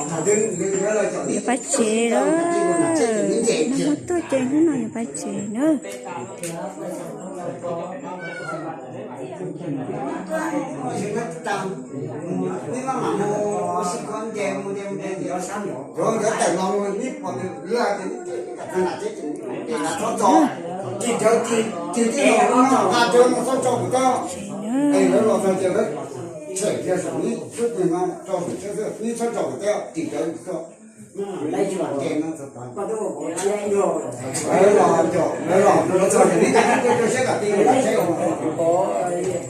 Yuav pab tsev lawm, nag hmo tuaj ces hnub no yuav pab tsev na.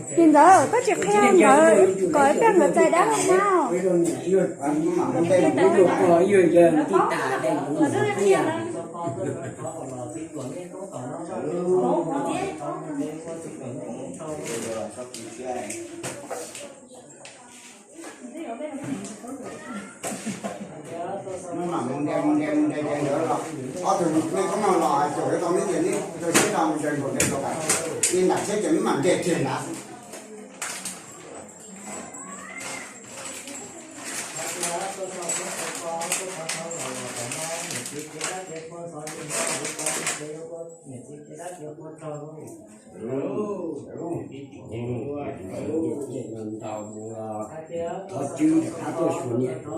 Tsis ntxawm, koj tsis qhia nkawd kom ib pliag nkawd txais dab los mas. Ob tug nej koob no los hais caum tau neb ces neb rau siab rau mus nres nkaum nres rau, neb nram tsheb ces neb mam nres kiag nrad. Thov cwb rov qab tuaj xyuas niam.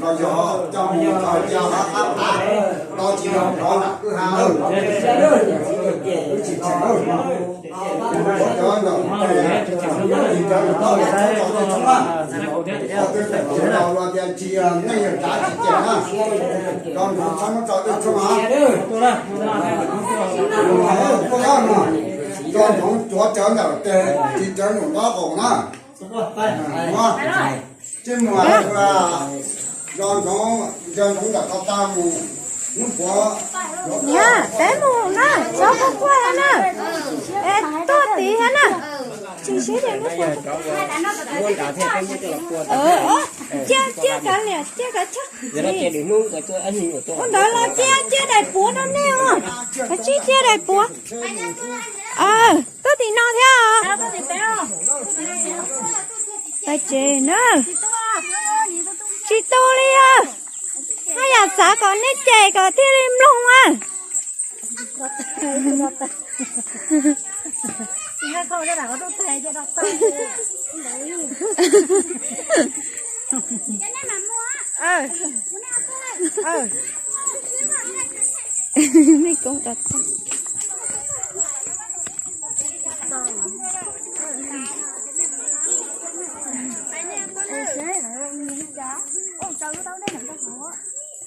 Los yog coj mus tau cia qab qab, tau tsis los rov lam kwj ha. Wb tsis tseem, cov ntawm tis cov ntawm tau txhoob tau txhoob, twb tau los tias tsis yog neej yog tsav tsis cem na, cov ntawd txhob muab tso twj txhoob na. Cov ntawd cov ntawd cuav cov ntawm tes tis cov ntawm nraub qaum na. Tsis muaj, yog ntsoov, yog ntsoov ntawm qhov tag mus hnub puav. Niam, peb mus na, txhob quaj quaj na, es tuaj tid thiab na. Tsis sib de hnub puav. Cia, cia kav liam, cia kav choj. Ua ntawd los cia, cia daim puav rau nej os. Kav tsij cia daim puav. Tuaj tim no thiab os. Pab tsev na. Tsis tu li os. Haj yam xav kom nej cem kom thiaj li mloog a. Nej koob rau tag.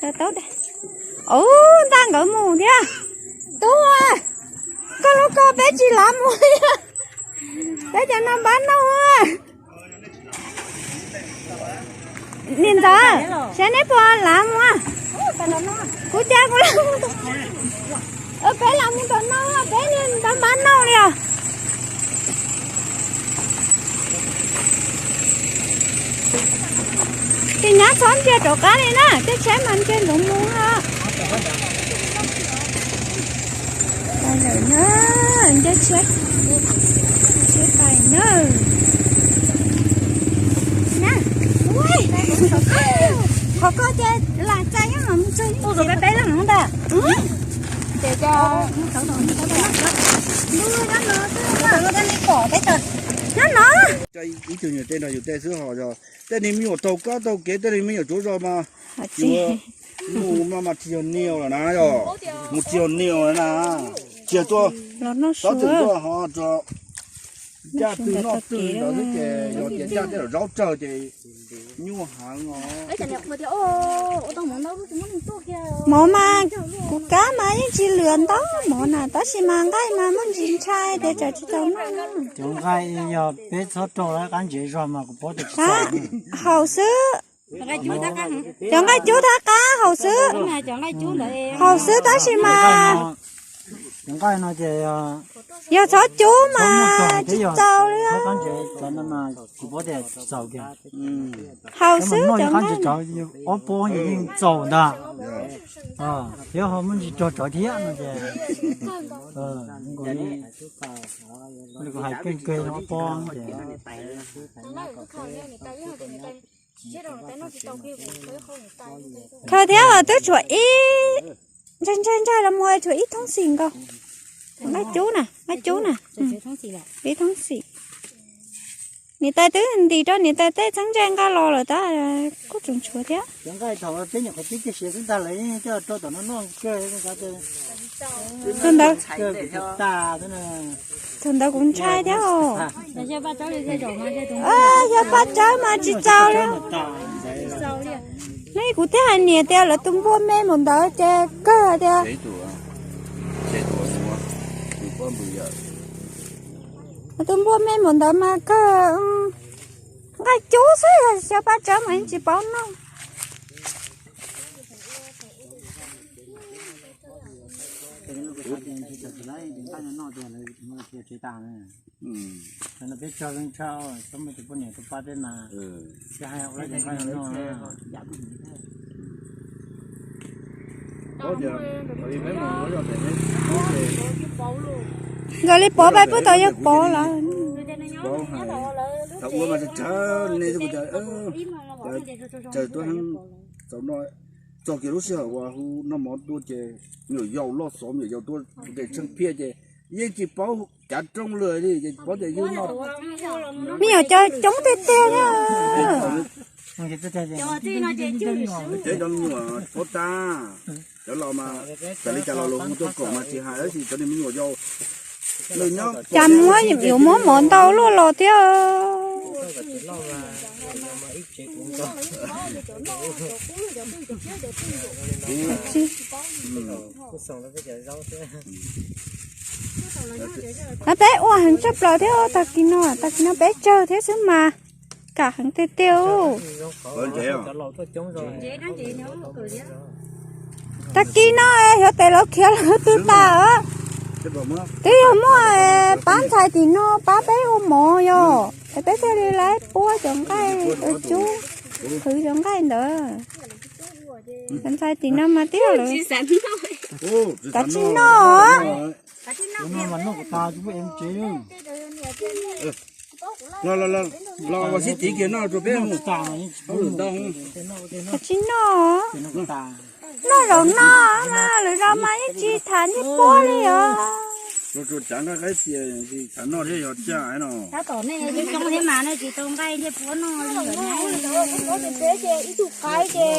Tau, tau de. Ub, ntaj nkawd mus thiab. Tub, koj lub ko peb tsis lav mus. Peb cov no npab noj. Niam ntxawm, saib neb puas lav mus. Kuv cas kuv lav mus, peb lav mus tom no, peb niag npab npab noj li os. Ces nyab txhob ntsia rov qab li na, tej tsheb mas ntsia ntsoov mus os. Pais lawm na, ncaj tsheb, tsheb pais na. Qhov ko ces lam txais nyob no mus txog ub, peb peb leeg ntag. Ces nyob no. Ib tug nyuam tej nrog yus tej xwb ho yog tej neeg me nyuam taug kab taug kev, tej neeg me nyuam tsuav zog mas yuav mus mas mas tsis yog niag lawm na, yog mus tsis yog niag lawm na. Tsis yog tuaj, tab txwm tuaj ho rau ncaj twg noj twg ntawd xwb ces yog tias ncaj tej zaub tsawg ces nyuaj heev os. Mov mas kuv kab mas yeej tsis lwam ntau mov na, tab sis mas nqaij mas muaj ntsis ntshai ces tsam tsis tau noj. Cov nqaij yog peb txhob rau lawv qab ntsev zog mas kuv paub tias tsis tau. Haum xwb. Cov nqaij cub thab qab haum xwb. Haum xwb tab sis mas cov nqaij no ces Yog txhob cub mas tsis txaus li. Haus xwb cov nqaij. Ob pob yeej txaus ntag. Thiab ho muab ntsis rog tsawv thiab no ces, kuv hais keej kawg ob pob ces. Khaws thiab os, twb tshuav ib, ntsaig ntsaig ntsaig los mus tshuav ib thoob xim nkaus. Nqaij cub na, nqaij cub na. Ib thoob xim. Niam tais twb ntim rau niam tais tej txheeb ze nqa los lawm tab kuj tseem tshuav thiab. Thaum ntawd, thaum ntawd kuv ntshai thiab os. Yog paj tsawb mas tsis txaus li. Neb kuv thiaj hais niam tias lawv tus npua me npaum ntawd ces kawg tias, lawv tus npua me npaum ntawd mas kawg nqaij cub xwb, xyov paj tsawb mas yeej tsis paub noj. Nkawd li pov pais puag tod yog pov lawm. Thaum ua mas tsawg ne, txaus kiag lub sij hawm uas hu noj mov tuaj ces me nyuam yaus loj xov, me nyuam yaus tuaj nqis tsheej phiaj ces yeej tsis paub cav rooj lawm li, yeej tsis paub tias yog noj. Me nyuam cov coob tiag tiag thiab. Cov me nyuam tsis paub tab, cov laus mas tas li cas los luag hu tuaj kom mas tsis hais, tab sis cov niag me nyuam yaus nyob cas muab yuav muab mov ntau luaj los thiab. Peb ua heev tshaj plaws thiab, tag kis no, tag kis no peb tsawg thiab xwb mas kam heev tiag tiag. Tag kis no xyov tes lawv khiav lawv twg tas. Twb yog muaj pab ntxhais tim no pab peb ua mov yog es peb thiaj li laib puab cov nqaij, cub, qhwv cov nqaij ntawd. Cov ntxhais tim no mas twb yog lawv kav tsij noj. Los los los, sib tiv kiag noj rau peb mus. Kav tsij noj. Noj zaum no mas lwm zaus mas yeej tsis tham ntiag puab li os. Tsav nqaij qaib tias tham noj thiab yog caj no. Ib tug qaib ces